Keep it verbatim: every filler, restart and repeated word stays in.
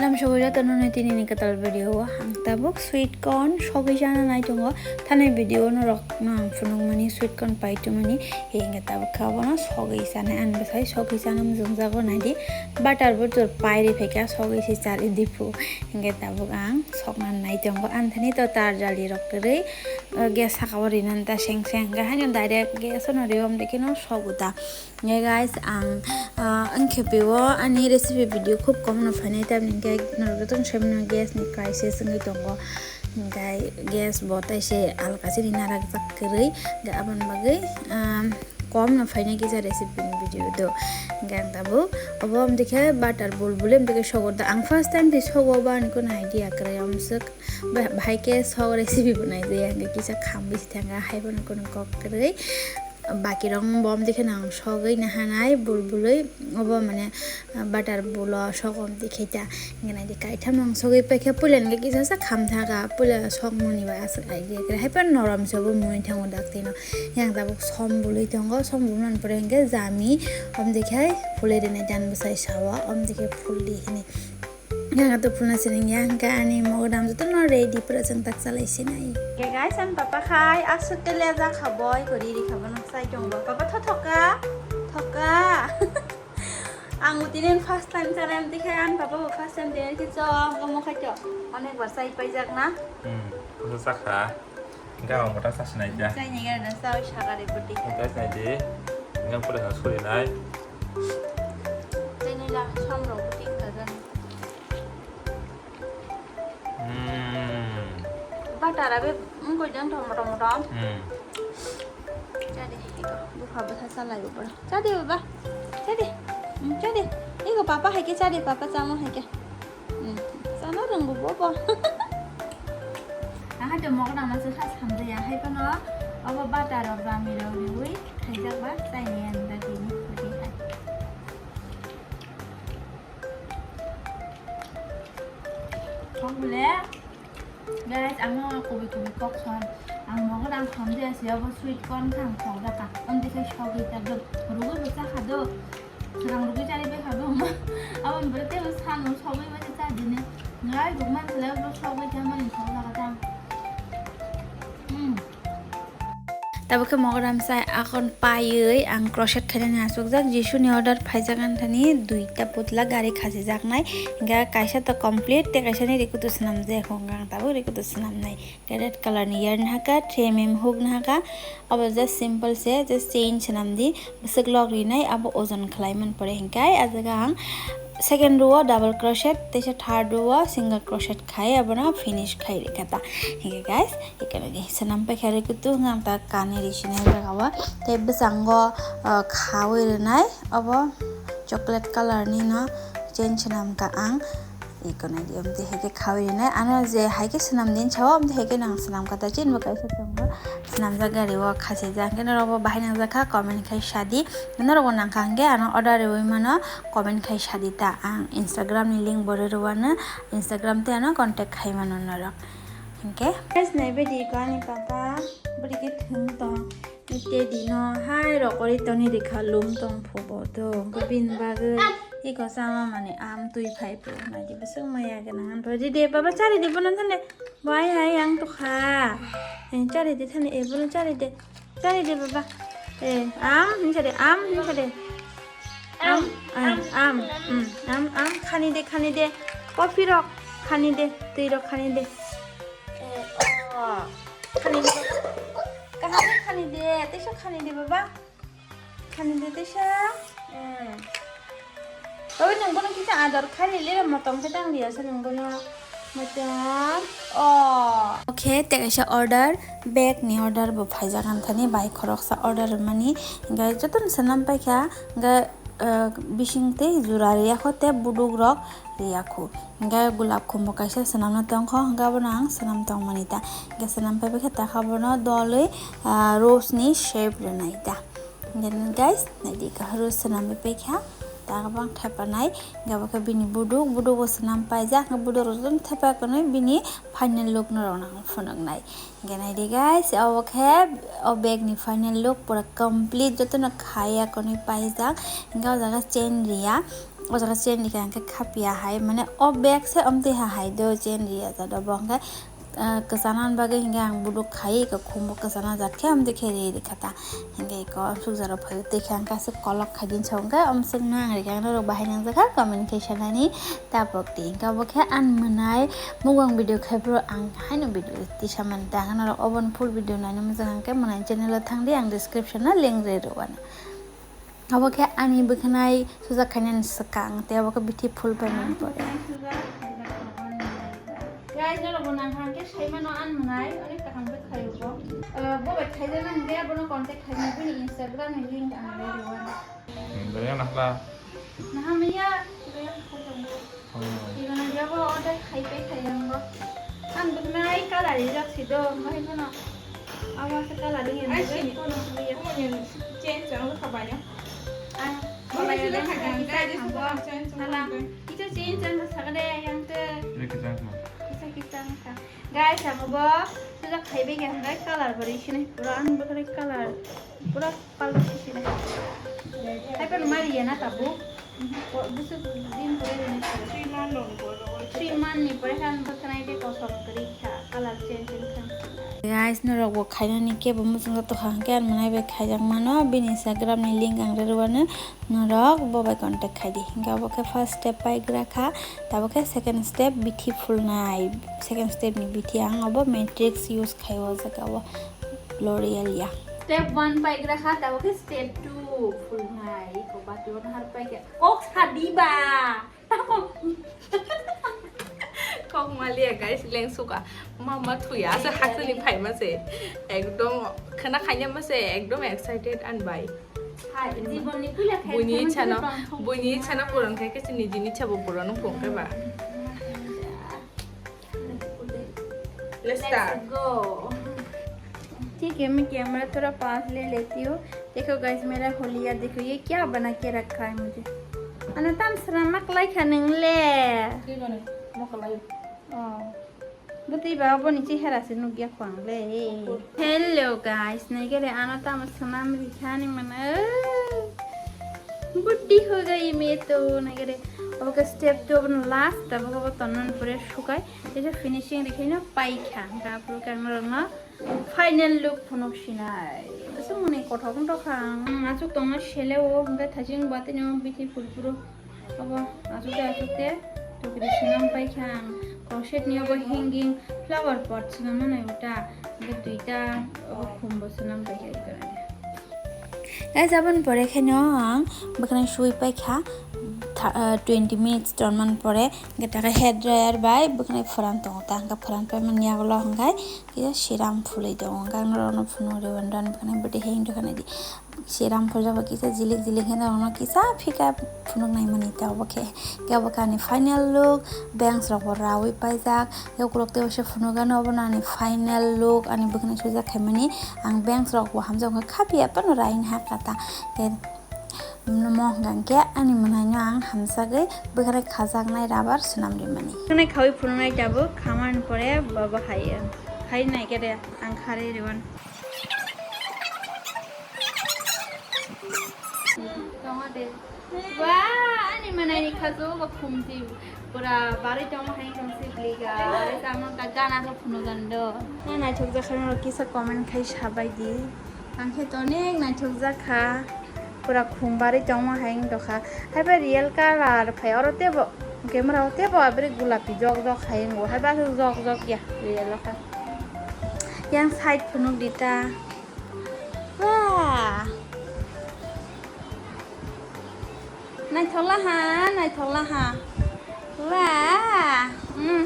Tam sogwi jotono no tini ni kwtal video o ang tabuk sweet corn sogwi chana nai tongo. Thani video no rok no ang phunukmani sweet corn paitwmani, hingke tabuk khe abono sogwi chanai, ani bwsai sogwi chana muchungjago naidi. Butter bo jor pairi phaikha sogwi se chali dipu, hingke tabuk ang sokna nai tongo. Ani thani to tar jali rok kwrwi, o gas saka o rinani ta seng seng, hingke haino direct gas o no riyo, omde khe no sogo ta. Hingke guys, ang, ah, ang khe pio ani recipe video khub kom no phainai, tamni hingke norok jotono sai mano gas ni crisis wngwi tongo, hingke gas bo tai se alka chini narakjak kwrwi, hingke aboni bagwi, ah, kom no phainai kisa recipe ni video do. Hingke ang tabuk obo omde khe butter bulbuli omde khe sogo da. Ang first time se sogo ba ani kono idea kwrwi, amswk ba-, bahai khe sok recipe bo naijaya, hingke kisa khamwi se thangkha, hai bono kono kok kwrwi. Bakirok bo omde khe nang sogwi nahanai bulbului, obo mane, ah, butter bulo sogo omde khe ta. Hingke naidi kaitham nang sogwi paikha, puila hingke kisa sa khamthaga, puila sokmani ba aswk idea kwrwi. Hai phano norom se obo mui thango daktino. Yang tabuk som bului tongo, som bulmani pore hingke jami, omde khe phulwi rwnai dan bwsai sawa, omde khe phuldi hini. Yang to phulna siring yang ka ani mogodam jotono ready pura chwng tak chalai sinai. Ke guys, an papa khai aswk ke leja kha boi kori ri kha bono sai tongo. Papa tho thoka, thoka. Ang utinen first time chanai amte khai an papa bo first time chanai ke chong omo khai to. Onek bar sai paijak na. Hmm, kusa sakha. Gawa mota sa sinai da. Sai ni gara sa sakari puti. Mota sinai de. Yang pura ha suri nai. Sai ni la som rok puti kagan. Hmm. Butter abe mungkoi jang thom motom motom. Hmm. Chade, iko, bupha bwsa chalai bo pura. Chade baba, chade, hmm, chade. Iko papa hai ke chade, papa chamo hai ke. Hmm, chana rwngbo bobo. Aha de mok nang masa sa samjaya hai kono, abo butter rok jami rok riwi khaijak ba chai ni ang da tini, tini hai. Kok bole, guys, ang no kubui kubui kok son. Ang mogo rang som de asi abo sweet corn kang sok da ka. On de kai sok de ta do. Rugo bo cha kha do. Serang rugo chari be kha do. Abo bole te bo san no sok be cha de ne. Ngai ruk man le bo sok be cha man sok da ka ta. Hmm. Tabuk khe mogodam sai akon paiwi ang crochet khainani achukjak. Jisuni order phaijak anthani duita putla gari khasijaknai. Hingkhe kaisa to complete, tei kaisa ni rikutu swnamjak, hwnka ang tabuk rikutu swnamnai. Hingkhe red colour ni yarn haka, three M M hook ni haka. Abo just simple se, just chain swnamdi. Bwswk log rinai abo ojon khlai man pore hingkhe, ah jaga ang second row o double crochet, teisa third row o single crochet khai abono finish khai rikha ta. Hingkhe guys, ekheno di swnam paikha rikutu hwnka ang ta kani risinai jaga o. Tei bwskango, ah, khawi rwnai obo chocolate colour ni no chain swnam kha ang. Iko nai di, amtwi hai khe khawi rinai. Ano je hai khe swnam din sao, amtwi hai khe nang swnam kha ta. Chini bo kaisa tongo, swnamjak gari o khasijak. Hwnkhe norok bo bahai nangjak kha, comment khai sadi. Norok bo nang kha hwnkhe ano order riwi mano, comment khai sadi ta. Ang Instagram ni link bo rwrwano, Instagram tei ano contact khai mano norok. Hwnkhe. Guys, nai bai di ko ani papa, bwrwi khe thwng tong. Teddy no hai rokori toni rikha lum tong phubo to. Bini bagwi iko sama mani am twi phai phu. Naidi bwswk maya gwnang. Ridi de baba chari de bono thane. Bo ai ai ang to kha. Eh, chari de thane, eh, bono chari de. Chari de baba. Eh, am, hin chari, am, hin chari. Am, am, am, mm, am, am, khani de, khani de. Coffee rok khani de, twi rok khani de. Eh, oh. Khani de. Kaham khani de, teisa khani de baba. Khani de teisa. Hmm. Oi, nang bono kisa ador khai lele, motom khe tang liya se nang bono. Motom. Oh. Okay, te kaisa order, bag ni order bo phaijak anthani, bai khoroksa order mani. Hingkhe jotono swnam paikha, hingkhe, ah, bising tei jura riyakho tei buduk rok riyakho. Hingkhe gulab khum bo kaisa swnamna tongkho, hingkhe abono ang swnam tongmani ta. Hingkhe swnam paibaikhe takha bono dolwi, ah, rose ni shape rwnai ta. Then guys, naidi kahuru swnam bai paikha. Ta bang thepanai, hingkhe bo khe bini buduk, buduk bo swnam paijak, hingkhe buduk rok jotono thepai kanwi bini final look no rok nang phunuknai. Hingkhe naidi guys, obo khe o bag ni final look pura complete jotono khaiya kanwi paijak. Hingkhe o jaga chain riya. O jaga chain rikha hwnkhe khapya hai, mane o bag se omtwi ha hai do chain riya jado bo hwnkhe, ah, kwchana bagwi hwnkhe ang buduk khai ka khumbo kwchana jat khe omtwi khe ri rikha ta. Hwnkhe iko amsuk jora phaio tei khe ang kaisa kolok khai din sa hwnkhe amsuk no ang rikha norok bahai nangjakha comment khe sanani tapok di. Hwnkhe obo khe ang mwnai mukbang video khai phuru ang haino video tisa mani ta hwnkhe norok oboni full video naina muchung hwnkhe mwnai channel o thang di, ang description o link rwi rwano. Obo khe ani bwkhanai sujak khainani swkang, tei obo khe bithi phul paimani pore. Guys, norok bo nang hang khe sai mano, ani mwnai onek kaham khe khaio bo. Uh, bo bai khaijak nang khe abono contact khaina bini Instagram ni link ang rwi rwano. Hmm, daya nahla. Naha maya, daya khaijak bo. Hmm. Tigana dia bo order khai pe khai yang bo. Ang bwkhanai color rijak si do, bahai phano. Abo se color rijak. Ai, si. Kono si ya. Kono change ang kha bai no. Ang. Kono si kha kha, change ang kha. Hala. Ito change ang kha sagade yang te. Ito kita kha. Ito kita kha. Guys, ang bo sujak khai be yang guys color bari sini. Pura ang bwkhanai color. Pura Palsu sini. Hai pun mari ya na tabu. Ko busu din pore ni. Three month ni pore kan bwkhanai de kosom kri kha, color change wng kha. Guys, norok bo khainani kebo muchung jato kha hwnkhe, ang mwnai bai khaijak mano. Bini Instagram ni link ang rwrwano, norok bo bai contact khai di. Hwnkhe abo khe first step pai gra kha, tabo khe second step bithi phulnai. Second step ni bithi ang abo Matrix use khai o jaga o. L'Oreal ya. Step one pai gra kha, tabo khe step two phulnai. Ko bati on har pai khe. Kok sadi ba. Kok malia guys, leng suka. Mama thuya asa haksani phai ma se. Ekdom khana khanya ma se, ekdom excited and bai. Hai, jibon ni puila khai Buini thangma chano, tong thong buini thangma. Chano puron khai khe chini jini chabo puron phung khe ba. Let's start. Let's go. ठीक है, मैं कैमरा थोड़ा पास ले लेती हूँ। देखो गाइस, मेरा होलिया देखो, ये क्या बना के रखा है मुझे। Ano tam sra maklai kha nung le. Ki bana? Maklai. Oh. Bwtwi ba boni chehara se nukya khwang le. Hello guys, naigere ano tamo swnam rikha ni mano. Buddi ho gayi me to naigere. Obo khe step two, obo no last, tabuk obo tonmani pore sukai. Teisa finishing rikhaino paikha. Hwnkhe aphuru khe ang norokno final look phunuk sinai. Aswk mwnwi kothok wng tongkha ang. Ang aswk tongna sele o, hwnkhe thaising ba tini o bithi phuru phuru. Obo aswk de aswk de tokiri swnam paikha ang. Crochet ni obo hanging flower pot swnam manai uta. Hwnkhe duita obo khumbo swnam paikha. Guys, aboni pore khe no ang bwkhwnai sui paikha, tha-, ah, twenty minutes tonmani pore hwnkhe takhe hair dryer bai bwkhwnai phoran tongo ta, hwnkhe phoran paimani yagulo hwnkhe kisa siram phulwi tongo, hwnkhe ang norokno phunuk rwi mano, ani bwkhwnai bwtwi heng rwkha naidi. Siram phurjak bai kisa jilik jilik khe norokno kisa phika phunuk naimani ta obo khe. Khe obo khe ani final look, bangs rok bo rawi paijak, khe ukulok tei waisa phunukgano, obono ani final look, ani bwkhwnai sujak khaimani. Ang bangs rok bo hamjak wngkha, khapiya phano raini ha kata. Khe mo hwnkha khe ani mwnaino ang hamjagwi bwkhwnai khajaknai rubber swnam rimani. Bwkhwnai khawi phunuknai tabuk, khamani pore bobo hai, hai nai khe de ang kharwi rwmani. Tongo de. Wah, ani mwnai ni khajo bo khumti pura barwi tongo hai tong si bli guys. Amo ta gana khe phunu gando. Na naithok jakha no kisa comment khai sabai di. Ang khe to onek naithok jakha. Pura khum barwi tongma hai wng tongkha. Haiba real color phai oro tebo camera o tebo abri gulapi jok jok hai wngo. Haiba aswk jok jok ya real o kha. Yang side phunuk di ta. Wah. Naithok la ha, naithok la ha. Wah. Mm.